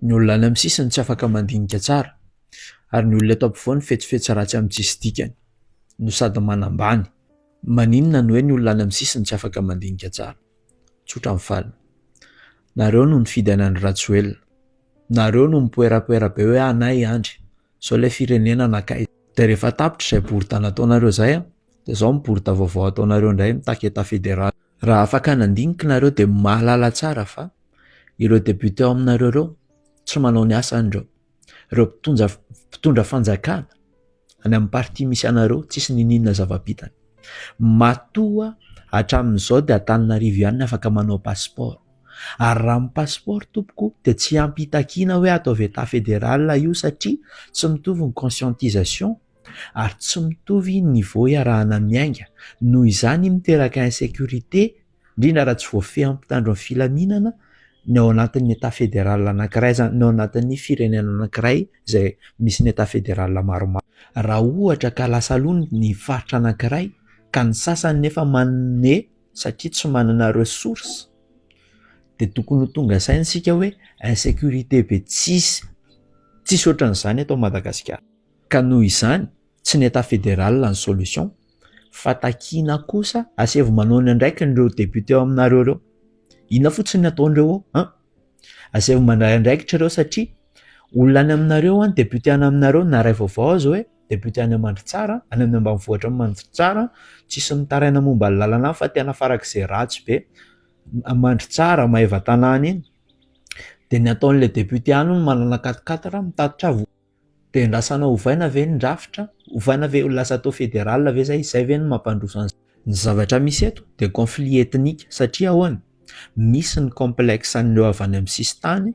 Ny olona any amin'ny sisiny tsy afaka mandinika tsara ary ny olona eto ampovoany fetsifetsy ratsy amin'ny tsisy dikany no sady manambany. Maninona no hoe ny olona any amin'ny sisiny tsy afaka mandinika tsara? Tsotra ny valiny. Nareo no nifidy an'i Andry Rajoelina. Nareo no mipoerapoera be hoe anay Andry, zao ilay firenena nankaiza. Dia rehefa tapitra izay bourde nataonareo izay dia izao ny bourde vaovao ataonareo indray mitaky état fédéral. Raha afaka nandinika nareo dia mahalala tsara fa ireo député ao aminareo ireo tsy manao ny asany ireo. Ireo mpitondra mpitondra fanjakana any amin'ny parti misy anareo tsisy niniana zava-bitany. Matoa hatramin'izao dia Antananarivo ihany ny afaka manao passeport. Ary raha ny passeport tompoko dia tsy ampy hitakiana hoe ataovy état fédéral io satria tsy mitovy ny conscientisation ary tsy mitovy ny niveau iarahana miainga. Noho izany miteraka insécurité indrindra raha tsy voafehy amin'ny mpitandro ny filaminana ny ao anatin'ny état fédéral anankiray zany, ny ao anatin'ny firenena anankiray izay misy ny état fédéral maromaro. Raha ohatra ka lasa aloha ny faritra anankiray ka ny sasany nefa manome satria tsy manana ressource dia tokony ho tonga saina isika hoe insécurité be tsisy tsisy ohatran'izany eto Madagasikara. Ka noho izany tsy ny état fédéral ny solution fa takiana kosa asaivo manao ny andraikiny ireo député ao aminareo ireo. Inona fotsiny ny ataondreo ao an? Asaivo mandray andraikitra ireo satria olona any aminareo an, député any aminareo naray vaovao aza hoe député any Mandritsara, any amin'ny ambanivohitra Mandritsara, tsisy mitaraina momba ny lalana any fa tena farak'izay ratsy be. Mandritsara, Maevatanàna iny. Dia ny ataon'ilay député any hono manana quatre quatre mitatitra vola. Dia andrasana ovaina ve ny rafitra? Ovaina ve lasa atao fédéral ve zay? Izay ve no mampandroso an'izay? Ny zavatra misy eto dia conflit ethnique satria ahoana? Misy ny complexe an'ireo avy any amin'ny sisintany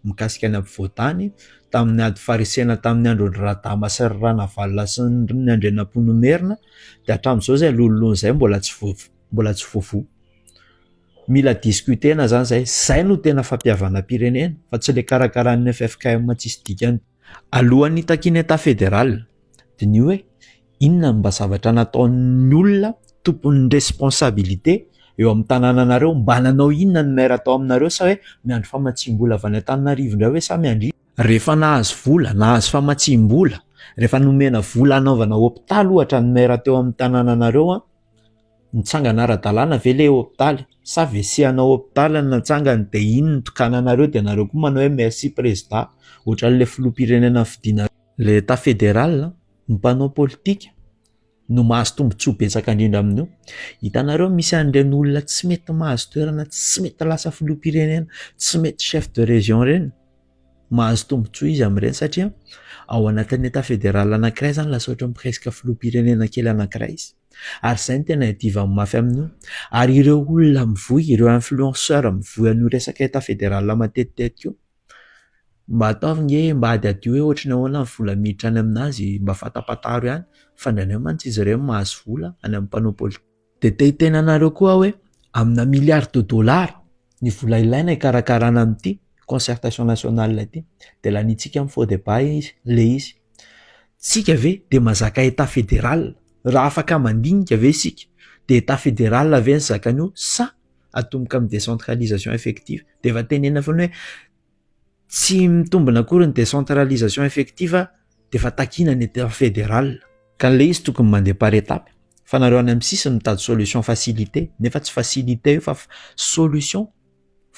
mikasika ny ampovoantany tamin'ny ady faharesena tamin'ny andron'i Radama sy ry Ranavalona sy ny Andrianampoinimerina dia hatramin'izao izay lololona izay mbola tsy voa- mbola tsy voavoa. Mila discuter-na zany zay, zay no tena fampihavanam-pirenena fa tsy le karakaran'ny ffkm tsisy dikany. Alohan'ny hitakiana état fédéral, diniho hoe inona no mba zavatra nataon'ny olona tompon'ny responsabilité eo amin'ny tanànanareo, mba nanao inona ny maire tao aminareo sa hoe miandry famatsiam-bola avy any Antananarivo indray hoe sa miandry inona? Rehefa nahazo vola, nahazo famatsiam-bola, rehefa nomena vola hanaovana hopitaly ohatra ny maire teo amin'ny tanànanareo an, Nitsangana ara-dalàna ve le hopitaly sa WC anao hopitaly no natsangany de iny no tokananareo de nareo koa manao hoe merci prezida ohatran'le filoham-pirenena nofidinareo. Le état fédéral, ny mpanao politika no mahazo tombotsoa betsaka indrindra amin'io. Hitanareo misy an'ireny olona tsy mety mahazo toerana, tsy mety lasa filoham-pirenena, tsy mety chef de région ireny, mahazo tombotsoa izy amin'ireny satria ao anatin'ny état fédéral anankiray zany lasa ohatran'ny presque filoham-pirenena kely anankiray izy. Ary izay no tena iadivany mafy amin'io. Ary ireo olona mivoy, ireo influenceur mivoy an'io resaka état fédéral matetitetika io, mba ataovy nge mba adiadio hoe ohatry ny ahoana ny vola miditra any aminazy, mba fatapantaro ihany fa indraindray mantsy izy ireny mahazo vola any amin'ny mpanao politika. Dia te hiteny anareo koa aho hoe amina milliard de dollars ny vola ilaina hikarakarana an'ity concertation nationale ity dia laniantsika amin'ny faux débat izy le izy. Tsika ve dia mazaka état fédéral? Raha afaka mandinika ve isika dia état fédéral ve ny zakan'io sa atomboka amin'ny décentralisation effective? Dia efa tenenina foana hoe tsy mitombina akory ny décentralisation effective dia efa takiana ny état fédéral. Ka le izy tokony mandeha par étape fa nareo any amin'ny sisiny mitady solution facilité nefa tsy facilité io fa solution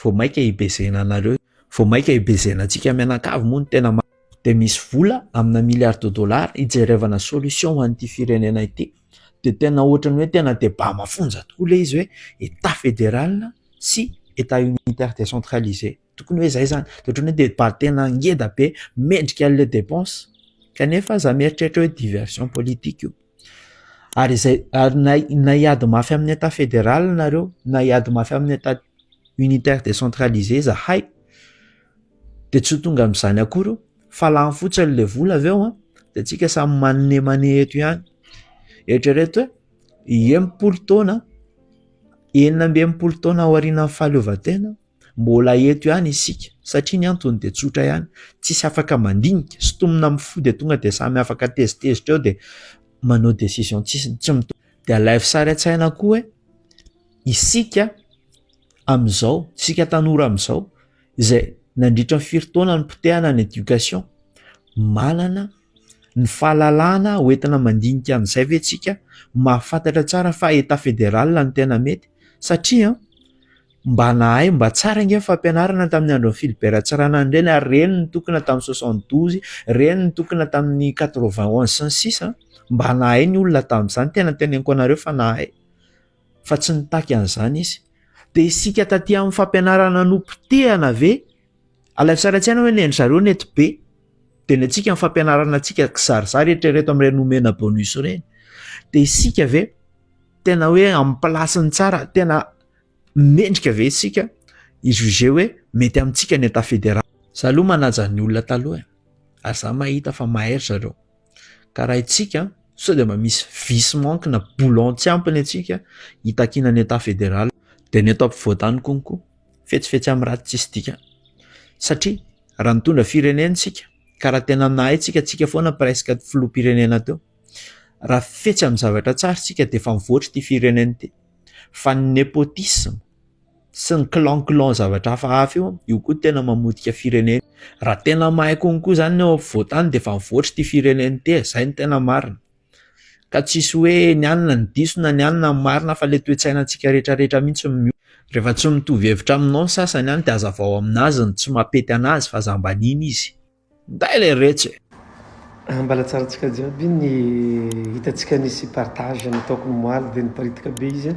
vao maika hibezena anareo, vao maika hibezena antsika mianakavy moa no tena marina. Dia misy vola amina milliard de dollars hijerevana solution ho an'ity firenena ity dia tena ohatran'ny hoe tena débat mafonja tokoa le izy hoe état fédéral sy état unitaire décentralisé. Tokony hoe zay zany de ohatran'ny hoe débat tena ngeda be mendrika an'le dépense kanefa za mieritreritra hoe diversion politique io. Ary izay ary na na hiady mafy amin'ny état fédéral nareo na hiady mafy amin'ny état unitaire décentralisé zahay de tsy ho tonga amin'izany akory io fa lany fotsiny le vola avy eo an de tsika samy manemane eto ihany. Eritrereto hoe 60 taona, 66 taona aorianan'ny fahaleovantena Mbola eto ihany isika satria ny antony dia tsotra ihany, tsisy afaka mandinika, sintomina amin'ny fo dia tonga dia samy afaka tezitezitra eo dia manao décision tsisy tsy mitovy. Dia alaivo sary an-tsaina koa hoe isika amin'izao, isika tanora amin'izao izay. Nandritra ny firy taona nipotehana ny éducation? Manana ny fahalalana hoentina mandinika an'izay ve tsika? Mahafantatra tsara fa état fédéral no tena mety satria mba nahay mba tsara ange ny fampianarana tamin'ny andron'i Philibert Ratsiranana ireny ary ireny nitokona tamin'ny 72, ireny nitokona tamin'ny 91 sy ny sisa, mba nahay ny olona tamin'izany, tena teneniko anareo fa nahay fa tsy nitaky an'izany izy. Dia isika taty amin'ny fampianarana nopotehana ve? Alaivo sary an-tsaina hoe ny an-dry zareo nety be, dia ny antsika ny fampianarana antsika kizarizary eritrereto amin'ireny omena bonus ireny, dia isika ve tena hoe amin'ny place-ny tsara, tena Mendrika ve isika hi-juger hoe mety amintsika ny Etat fédéral? Za aloha manaja ny olona taloha e, ary za mahita fa mahay ry zareo, ka raha itsika sao dia mba misy vice manque na boulon tsy ampy ny antsika hitakiana ny Etat fédéral. Dia ny eto ampovoantany konko fetsifetsy amin'ny ratsy tsisy dikany satria raha nitondra firenena isika ka raha tena nahay tsika, tsika foana presque filoham-pirenena teo, raha fetsy amin'ny zavatra tsara isika dia efa mivoatra ity firenena ity. Fa ny népotisme sy ny clan clan zavatra hafahafa io, io koa tena mamotika firenena. Raha tena mahay konko zany ny ao ampovoantany dia efa mivoatra ity firenena ity e, zay no tena marina. Ka tsisy hoe ny anona no diso na ny anona no marina fa le toe-tsainantsika rehetrarehetra mihitsy no miova. Rehefa tsy mitovy hevitra aminao ny sasany any dia hazavao aminazy ny tsy mampety anazy fa aza ambaniana izy. Nday le retsy e! Mbala tsara antsika jiaby ny hitantsika nisy partage nataoko omaly dia niparitaka be izy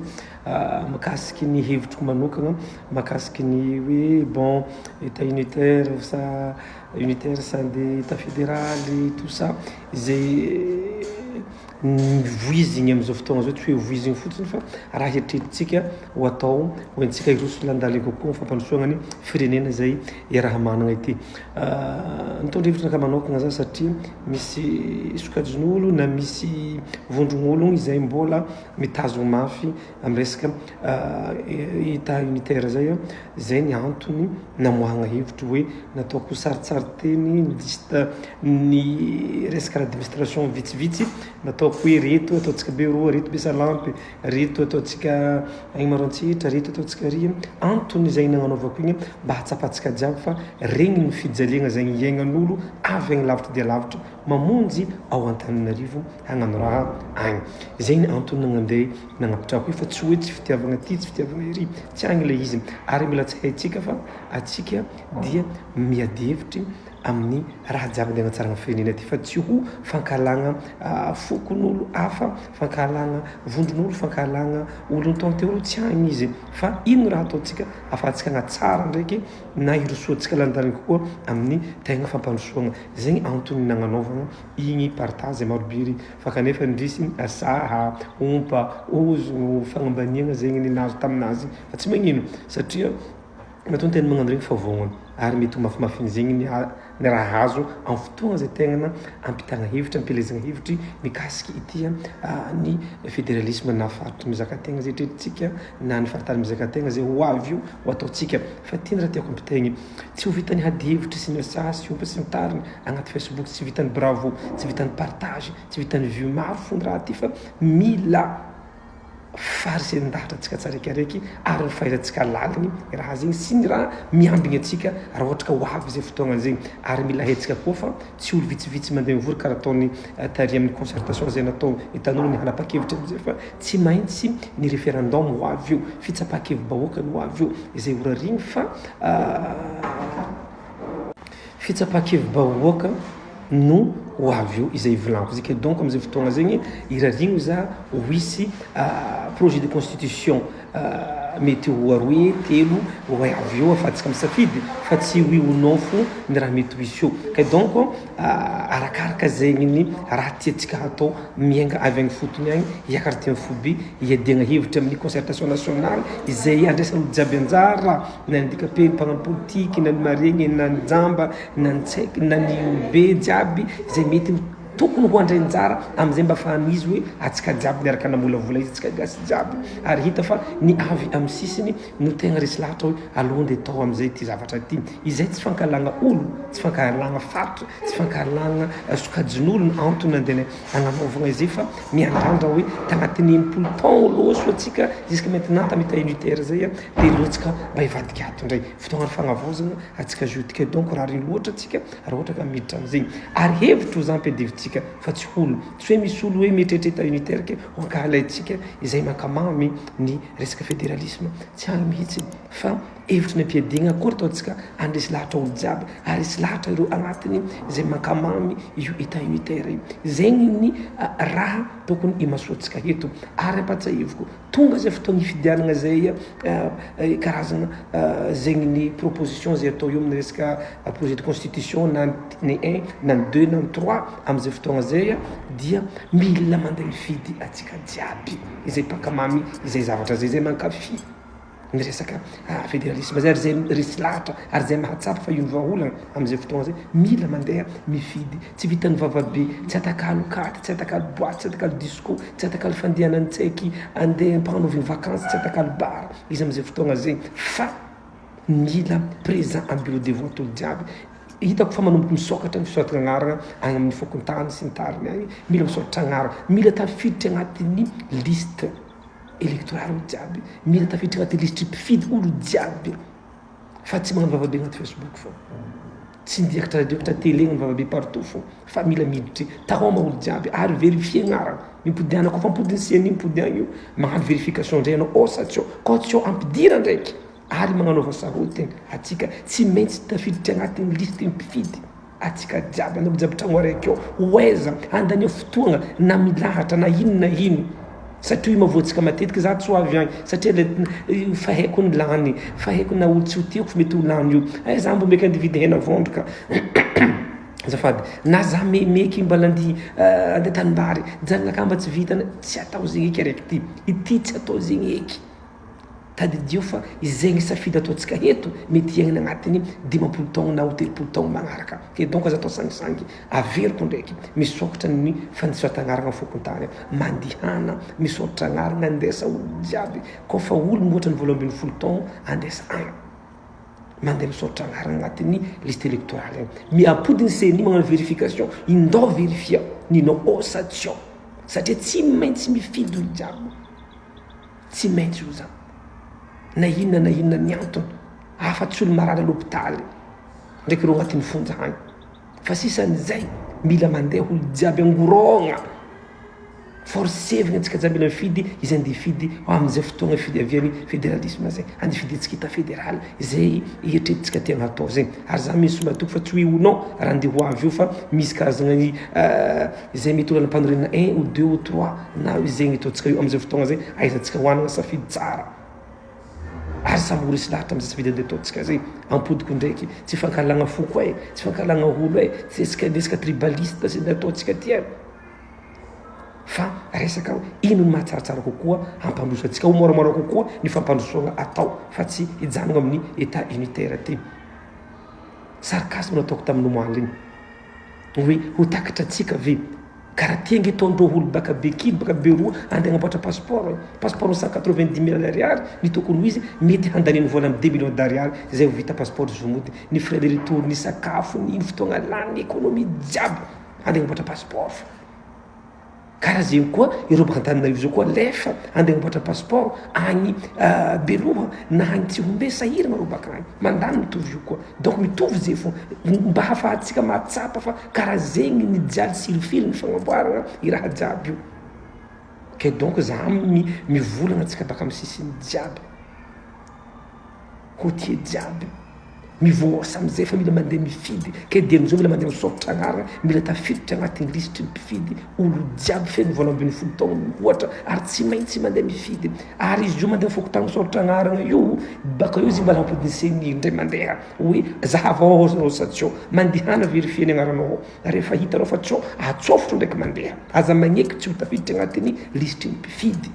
mikasiky ny hevitriko manokagna mahakasiky ny hoe bon etat unitaire sa unitaire sa andeha etat federaly tout ça izay voizigny amin'izao fotoagna izao tsy hoe voizigny fotsiny fa raha eritreretintsika ho atao ho entintsika hiroso lalandalina kokoa amin'ny fampandrosoagna ny firenena izay iaraha-managna ity. Nitondra hevitra anakahy manokagna za satria misy sokajin'olo na misy vondron'ologno izay mbola mitazogno mafy amin'ny resaka état unitaire zay, zay ny antony namoahagna hevitry hoe nataoko sarintsarin-teny ny liste ny resaka administration vitsivitsy nataoko hoe reto ataontsika Beroa, reto Besalampy, reto ataontsika agny Maroantsetra, reto ataontsika ary, antony izay nagnanaovako igny mba hahatsapantsika jiaby fa regny ny fijaliagna zegny iaignan'olo avy agny lavitra dia lavitra mamonjy ao Antananarivo hagnano raha agny. Izay ny antony nagnandeha nagnapitrako io fa tsy hoe tsy fitiavagna aty tsy fitiavagna ery, tsy agny ilay izy. Ary mila tsy haintsika fa atsika dia miady hevitry amin'ny raha jiaby andeha hagnatsaragna firenena ty fa tsy ho fankahalagna fokon'olo hafa, fankahalagna vondron'olo, fankahalagna olo nitaonte olo, tsy agny izy fa ino raha ataontsika afahantsika hagnatsara ndraiky na hirosoantsika lalandalina kokoa amin'ny tegna fampandrosoagna. Zegny antony nagnanaovagna igny partage marobe ry fa kanefa indrisy saha, ompa, ozogno, fagnambaniagna zegny ny nahazo taminazy fa tsy magnino satria matoa ny tegna magnano regny fa vognona ary mety ho mafimafin'izegny ny ny raha azo amin'ny fotoagna zay tegna ampitagna hevitra ampielezagna hevitry mikasiky ity ny federalisme na faritry mizaka tegna zay eritreretintsika na ny faritany mizaka tegna zay ho avy io ho ataontsika fa ty ny raha tiako ampitaigny Tsy ho vitan'ny hadihevitry sy ny asa sy ompa sy ny tariny agnaty facebook, tsy vitan'ny bravo, tsy vitan'ny partage, tsy vitan'ny vue maro fony raha ty fa mila faharisen-dahatra antsika tsaraikaraiky ary ny fahaizantsika laligny raha zegny sy ny raha miambigny antsika raha ohatra ka ho avy zay fotoagna zegny ary mila haintsika koa fa tsy olo vitsivitsy mandeha mivory karaha ataony tary amin'ny concertation zay natao ny tanora ny hanapa-kevitra amizay fa Tsy maintsy ny référendum ho avy eo, fitsapan-kevi-bahoaka no ho avy eo, izay ho rariny fa fitsapan-kevi-bahoaka no ho avy eo, izay volaniko zay, ke donc amizay fotoagna zegny irariagno za ho hisy projet de constitution mety ho aroe, telo ho avy eo afahantsika misafidy fa tsy oui ou non fo ny raha mety ho hisy eo, ke donc arakaraka zegny ny raha tiantsika hatao miainga avy agny ifotony agny hiakatra aty amin'ny foibe hiadiagna hevitra amin'ny concertation nationale izay andraisan'olo jiaby anjara na ny handicapé, ny mpagnano politiky, na ny maregny, na ny jamba, na ny tsaiky, na ny olobe jiaby izay mety. tokony ho handray anjara amin'izay mba afahan'izy hoe atsika jiaby niaraka namolavola izy atsika gasy jiaby ary hita fa ny avy amin'ny sisiny no tegna resy lahatra hoe aleo andeha atao amin'izay ity zavatra ity. Izay tsy fankahalagna olo, tsy fankahalagna faritra, tsy fankahalagna sokajin'olo no antony andeha agnanaovagna izay fa miandrandra hoe tagnatin'ny 60 taogno loso atsika jusque maintenant tamy état unitaire zay de aleo atsika mba hivadika ato ndray. Fotoagnan'ny fagnavaozagna atsika ziotika donc rariny loatra atsika raha ohatra ka miditra amizegny. Ary hevitro za ampiadivintsika fa tsy olo, tsy hoe misy olo hoe mieritreritra état unitaire ke ho ankahalaintsika izay mankamamy ny resaka federalisme, tsy agny mihitsy fa hevitry ny ampiadiagna akory ataontsika handresy lahatra olo jiaby, haharesy lahatra ireo agnatiny izay mankamamy io état unitaire io. Zegny ny raha tokony imasoantsika eto. Ary ampahatsiahiviko, tonga zay fotoagna ifidianagna zay karazagna zegny ny proposition zay atao io amin'ny resaka projet de constitution na ny un na ny deux na ny trois am'zay fotoagna zay dia mila mandeha mifidy antsika jiaby izay mpankamamy izay zavatra zay, izay mankafy ny resaka federalisme zay ary zay resy lahatra ary zay mahatsapa fa io ny vahaolana am'zay fotoagna zay mila mandeha mifidy. Tsy vitan'ny vavabe, tsy atakalo katy, tsy atakalo boite, tsy atakalo disco, tsy atakalo fandehanana tsy haiky andeha ampagnanoviny vakansy, tsy atakalo bar izy am'zay fotoagna zay fa mila présent am bureau de vote olo jiaby. Hitako fa manomboka misokatra ny fisoratana agnarana agny amin'ny fokontany sy ny tariny agny, mila misoratra agnarana, mila tafiditra agnatin'ny liste électorale olo jiaby, mila tafiditra agnatin'ny lisitry mpifidy olo jiaby fa tsy magnano vavabe agnaty facebook fô, tsy midiakatra radio télé magnano vavabe partout fô fa mila miditry tahoma olo jiaby ary vérifier agnarana, mimpodiana koa fa mipody ny CENI mipody agny io magnano vérification ndray anao ao sa tsy ao, kô tsy ao ampidira ndraiky ary magnanaova sarotiny atsika tsy maintsy tafiditra agnatin'ny lisitry ny mpifidy atsika jiaby anao jiaby tragno araiky ao ho aiza andania fotoagna na milahatra na ino na ino satria io mahavoantsika matetiky za tsy ho avy agny satria le fa haiko ny lany fa haiko na olo tsy ho tiako fa mety ho lany io eh za mbo meky andeha hividy hena vondro ka azafady na za meky mbala andeha andeha tanimbary jalinakahy mba tsy vitany tsy atao zegny eky araiky ty ity tsy atao zegny eky. Tadidio fa izegny safidy ataontsika eto mety hiainana agnatin'ny 50 taogno na ho 30 taogno magnaraka. Ke donc aza atao sangisangy. Averiko ndraiky, misôkatra ny fandisoatan-agnarana fokontany. Mandihana misôratra agnarana andesa olo jiaby. Kô fa olo mihoatra ny 18 taogno andesa agny. Mandeha misôratra agnarana agnatin'ny liste électorale agny. Miampody ny CENI magnano vérification, indao vérifier ninao ao sa tsy ao. Satria tsy maintsy mifidy olo jiaby. Tsy maintsy ho zany. Na inona na inona ny antony, afa tsy olo marary à l'hôpital ndraiky ireo agnatin'ny fonja agny. Fa sisan'izay, mila mandeha olo jiaby angorôgna, forcevigna antsika jiaby mila mifidy izay andeha hifidy amin'izay fotoagna fiavian'ny federalisme zay, andeha hifidintsika état fédéral izay eritreretintsika tiana hatao zay. Ary za misy matoky fa tsy hoe ou non raha andeha ho avy eo fa misy karazagna ny izay mety ho lalam-panorenana un ou deux ou trois na izay ny ataontsika io amin'izay fotoagna zay ahaizantsika hohanina safidy tsara ary samy ho resy lahatra amin'izay safidy andeha ataontsika zay. Ampodiko ndraiky tsy fankahalagna foko e, tsy fankahalagna olo e, tsy resaka resaka tribaliste zay ny ataontsika ty e, fa resaka hoe ino no mahatsaratsara kokoa hampandroso antsika, ho moramora kokoa ny fampandrosoagna atao fa tsy hijanona amin'ny état unitaire ty. Sarcasme no ataoko tamin'ny omaly igny hoe ho takatra antsika ve karaha ty ange ataondreo olo baka Bekily baka Beroa andeha agnamboatra passeport e, passeport 190 mille ariary ny tokony ho izy mety handaniany vola amin'ny 2 millions d'ariary zay vao vita passeport izy vao mody, ny frais de retour, ny sakafo, ny fotoagna lany, ny économie jiaby andeha agnamboatra passeport fô. Karaha zegny koa ireo baka Antananarivo zao koa alefa andeha agnamboatra passeport agny Beloha na agny Tsihombe sahiragna reo baka agny mandany mitovy io koa donc mitovy zay fô mba hahafahantsika mahatsapa fa karaha zegny ny jialy sirifiry ny fagnamboarana i raha jiaby io ke donc za mivolagna antsika baka amy sisiny jiaby côtier jiaby mivoasa amizay fa mila mandeha mifidy ke dian'izao mila mandeha misoratra agnarana mila tafiditra agnatin'ny lisitry ny mpifidy olo jiaby feno 18 taogno mihoatra ary tsy maintsy mandeha mifidy ary izy io mandeha fokontany misoratra agnarana io baka io izy mbala ampodiny CENI ndray mandeha hoe zahavao ao sa tsy ao mandehana vérifier ny agnaranao ao rehefa hitanao fa tsy ao atsofotro ndraiky mandeha aza magneky tsy ho tafiditra agnatin'ny lisitry ny mpifidy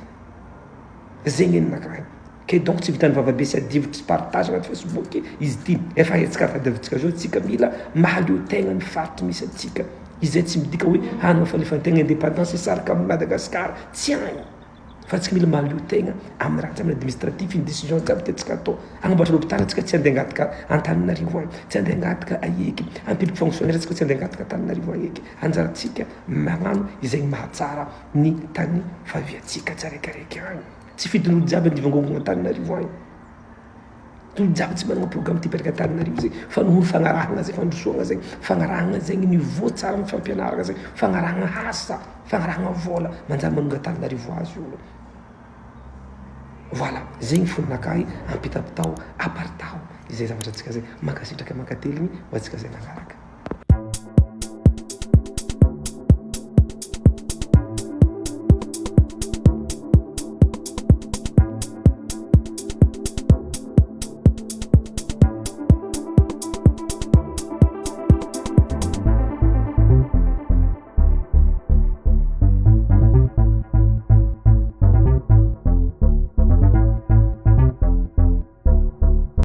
zegny ninakahy ke donc tsy vitan'ny vavabe sy adihevitry sy partage anaty facebook izy ity efa hetsika tadiavintsika zao tsika mila mahaleo tegna ny faritry misy antsika. Izay tsy midika hoe hanana fahalefantegna indépendance hisaraka amin'i Madagascar, tsy agny. Fa antsika mila mahaleo tegna amin'ny raha jiaby, administratif, ny décision jiaby tiantsika atao. Agnamboatra l'hôpital antsika tsy andeha hangataka Antananarivo agny, tsy andeha hangataka aia eky, hampiditra fonctionnaire antsika tsy andeha hangataka Antananarivo agny eky. Anjarantsika magnano izay mahatsara ny tany faviantsika tsiraikaraiky agny. Tsy fidin'olo jiaby andeha hivangongona Antananarivo agny. Olo jiaby tsy managna programme te hipetraka Antananarivo zay fa noho ny fagnarahagna zay fandrosoagna zay, fagnarahagna zegny niveau tsara amin'ny fampianaragna zay, fagnarahagna asa, fagnarahagna vôla, manjary manonga Antananarivo azy olo. Voilà, zegny fononakahy ampitapitao, aparitaho izay zavatra antsika zay. Mankasitraka mankateligny ho antsika zay nagnaraka.